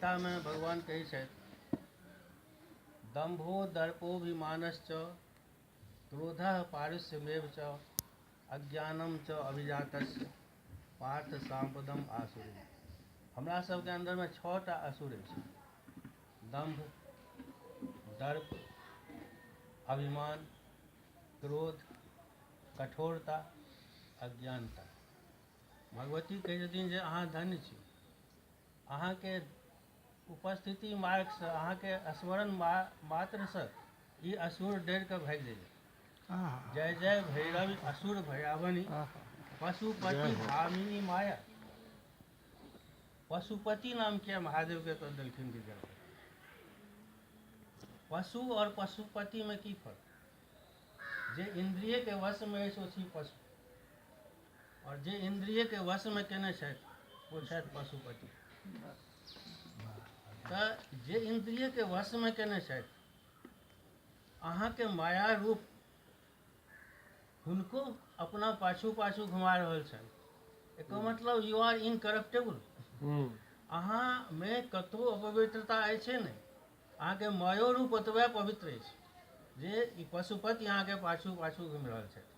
गीतामे भगवान कहै छथि, दम्भो दर्पोभिमानश्च क्रोधः पारुष्यमेव च अज्ञानम च अभिजातस्य पार्थ साम्पदम आसुरी। हमरा सबके अन्दरमे 6 टा असुर अछि। दम्भ, दर्प, अभिमान, क्रोध, कठोरता, अज्ञानता। भगवती कहै छथिन जे अहाँ धन्य छी, अहाँके उपस्थिति मार्गसँ, अहाँके स्मरण मात्रसँ ई असुर डरि कऽ भागि जाइए। जय जय भैरव असुर भयावनी पशुपति भामिनी माया। पशुपति नाम किया महादेवके तऽ देलखिन विद्यापति? पशु और पशुपतिमे की फर्क? जे इन्द्रियके वशमे अछि ओ छी पशु, और जे इन्द्रियके वशमे केने छथि ओ छथि पशुपति। तऽ जे इन्द्रियके वशमे केने छथि, अहाँके माया रूप हुनको अपना पाछू पाछू घुमा रहल छनि, एकर मतलब यू आर इनकरप्टेबल। अहाँमे कतहु अपवित्रता अछि नहि, अहाँके मायो रूप ओतबे पवित्र अछि जे ई पशुपति अहाँके पाछू पाछू घुमि रहल छथि।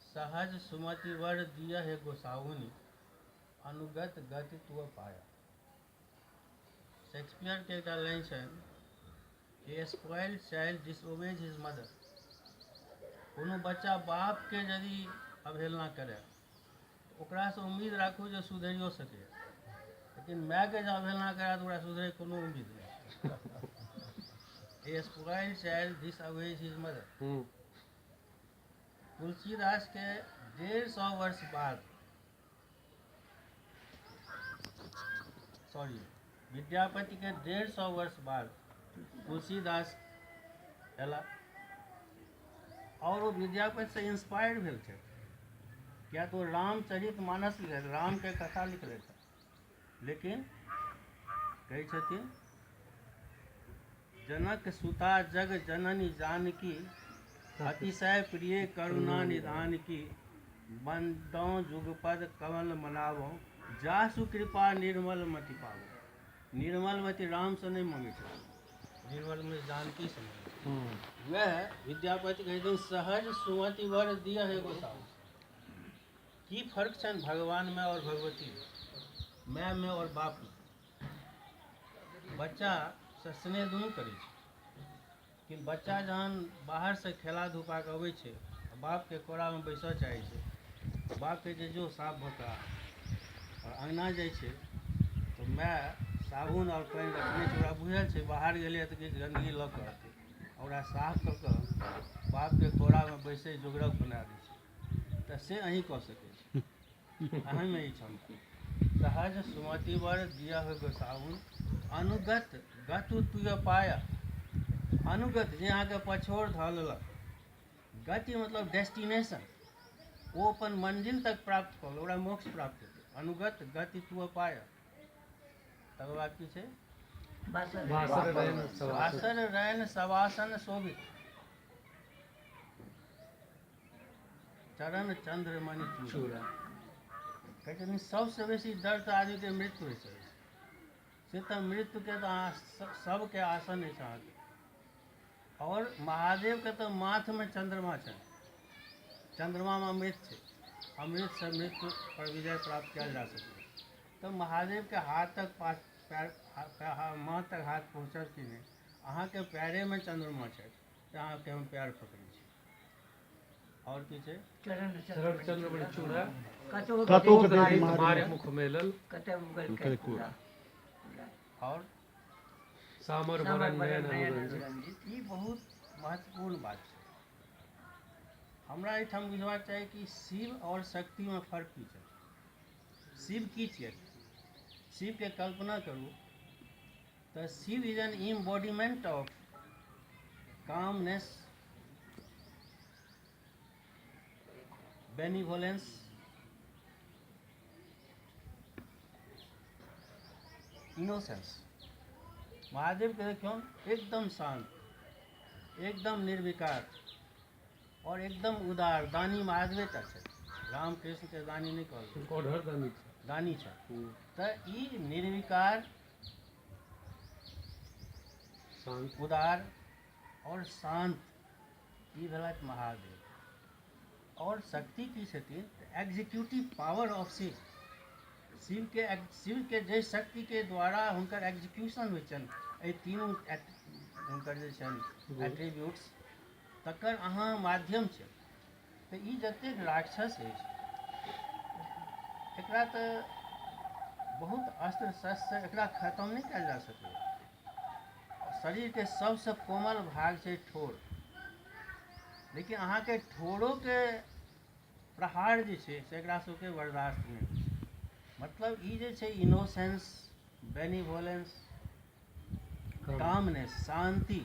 सहज सुमति वर दिय हे गोसाउनि, अनुगत गति तुअ पाया। शेक्सपियरके एकटा लाइन छनि, a spoiled child disobeys his mother. कोनो बच्चा बापके यदि अवहेलना करय तऽ ओकरासँ उम्मीद राखू जे सुधरियो सकैए, लेकिन मायके जँ अवहेलना करय तऽ ओकरा सुधरैके कोनो उम्मीद नहि। A spoiled child disobeys his mother. तुलसीदासके 150 वर्ष बाद, सॉरी, विद्यापतिके 150 वर्ष बाद तुलसीदास अयला और ओ विद्यापतिसँ इंस्पायर भेल छथि, किया तऽ ओ रामचरित मानस लिखलथि, रामके कथा लिखलथि। लेकिन कहै छथिन, जनक सुता जग जननी जानकी, अतिशय प्रिय करुणा निधान की, बंदौ जुगपद कमल मनावो, जासु कृपा निर्मल मति पावो। निर्मल मति रामसँ नहि मंगै छथिन, निर्मल मति जानकीसँ मंगै छथिन। वएह विद्यापति कहै छथिन, सहज सुमति वर दिय हे गोसाउनि। की फर्क छनि भगवानमे आओर भगवतीमे, मायमे आओर बापमे? बच्चासँ स्नेह दुनू करै छै, लेकिन बच्चा जहन बाहरसँ खेला धूपा कऽ अबै छै, बापके कोरामे बैसऽ चाहै छै, बाप कहै छै जो साफ भऽ कऽ आ, आओर अङ्गना जाइ छै तऽ माय साबुन आओर पानि रखने छै, ओकरा बुझल छै बाहर गेलैए तऽ किछु गन्दगी लऽ कऽ अतै, ओकरा साफ कऽ कऽ बापके कोरामे बैसै जोगरक बना दै छै। तऽ से अहीं कऽ सकै छी, अहीँमे ई क्षमता। सहज सुमति वर दिया हो गोसाउन, अनुगत गतु तुय पाया। अनुगत जे अहाँके पछोड़ धऽ लेलक, गति मतलब डेस्टिनेशन, ओ अपन मंजिल तक प्राप्त कऽ ओकरा मोक्ष प्राप्त हेतै। अनुगत गति तुअ पाया। तकर बाद की छै? बासर रैन सवासन शोभित, चरण चंद्रमणि चूड़ा। कहै छथिन सबसँ बेसी दर्द आदमीके मृत्यु होइ छै, से तऽ मृत्युके तऽ अहाँ सबके आसन अछि अहाँके। आओर महादेवके तऽ माथमे चंद्रमा छनि, चंद्रमामे अमृत छै, अमृतसँ मृत्यु पर विजय प्राप्त कयल जा सकैए। तऽ महादेवके हाथ तक पास पैर माथ तक हाथ पहुँचत कि नहि? अहाँके पैरेमे चंद्रमा छथि तऽ अहाँके हम पैर पकड़ै छी। आओर की छै? चरण चंद्रमणि चूड़ा, कतोक देत मारि मुख मेलल, कूड़ा। आओर सामर बरन नयन अनुरंजित। ई बहुत महत्वपूर्ण बात छै। हमरा एहिठाम बुझबाक चाही कि शिव आओर शक्तिमे फर्क की छै। शिव की छियै? शिवके कल्पना करू तऽ Shiv is an embodiment of calmness, benevolence, innocence. महादेवके देखियौ एकदम शान्त, एकदम निर्विकार और एकदम उदार दानी महादेवे टा छथि। राम कृष्णके दानी नहि कहल। औढर दानी छै। दानी छथि। तऽ ई निर्विकार, शांत, उदार आओर शान्त, ई भेलथि महादेव। आओर शक्ति की छथिन? Executive power of Shiv. शिवके शिवके जाहि शक्तिके द्वारा हुनकर एग्जीक्यूशन होइ छनि, एहि तीनू हुनकर जे छनि एट्रीब्यूट्स, तकर अहाँ माध्यम छै। तऽ ई जतेक राक्षस अछि, एकरा तऽ बहुत अस्त्र शस्त्र एकरा खत्म नहि कयल जा सकैए। शरीरके सबसँ कोमल भाग छै ठोर, लेकिन अहाँके ठोरोके प्रहार जे छै से एकरा सबके बर्दाश्त नहि होइ छै। मतलब ई जे छै इनोसेंस, बेनिवोलेंस, कामनेस, शान्ति,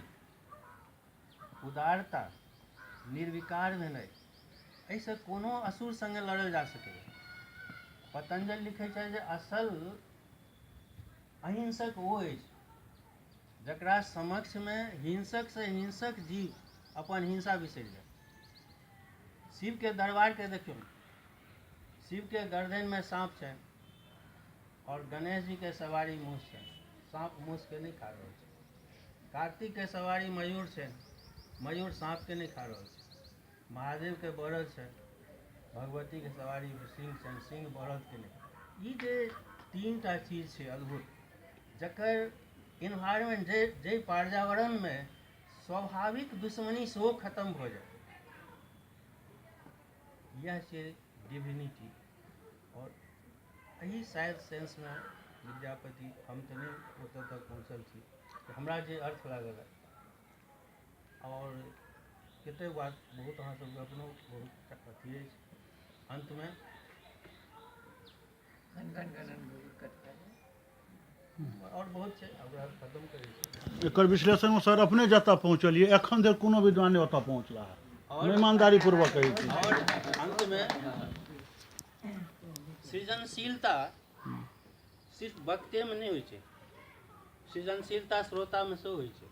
उदारता, निर्विकार भेनाइ, एहिसँ कोनो असुर सङ्गे लड़ल जा सकैए। पतञ्जलि लिखै छै जे असल अहिंसक ओ अछि जकरा समक्षमे हिंसकसँ हिंसक जीव अपन हिंसा बिसरि जाय। शिवके दरबारके देखियौ, शिवके गर्दनमे साँप छनि आओर गणेश जीके सवारी मूस छनि। साँप मूसके नहि खा रहल छै। कार्तिकके सवारी मयूर छनि, मयूर साँपके नहि खा रहल छै। महादेवके बरद छनि, भगवतीके सवारी सिंह छनि, सिंह बरदके नहि। ई जे तीन टा चीज छै अद्भुत, जकर इन्वायरमेंट, जे जाहि पर्यावरणमे स्वाभाविक दुश्मनी सेहो खतम भऽ जाय, इएह छै डिविनिटी। आओर एहि शायद सेंसमे विद्यापति, हम तऽ नहि ओतऽ तक पहुँचल छी, हमरा जे अर्थ लागल है। आओर कतेक बात बहुत अहाँ सबके अपनो बहुत अथी अछि। अन्तमे आओर बहुत छै, ओकरा खतम करै छी। एकर विश्लेषणमे सर अपने जतऽ पहुँचलियै, एखन धरि कोनो विद्वान नहि ओतऽ पहुँचला है। हम ईमानदारी पूर्वक कहै छी। आओर अन्तमे, सृजनशीलता सिर्फ वक्तेमे नहि होइ छै, सृजनशीलता श्रोतामे सेहो होइ छै।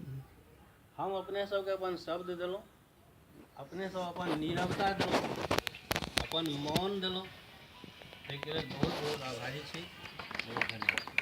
हम अपने सबके अपन शब्द देलहुँ, अपने सब अपन नीरवता देलहुँ, अपन मौन देलहुँ, ताहिके लेल बहुत बहुत आभारी छी। बहुत धन्यवाद।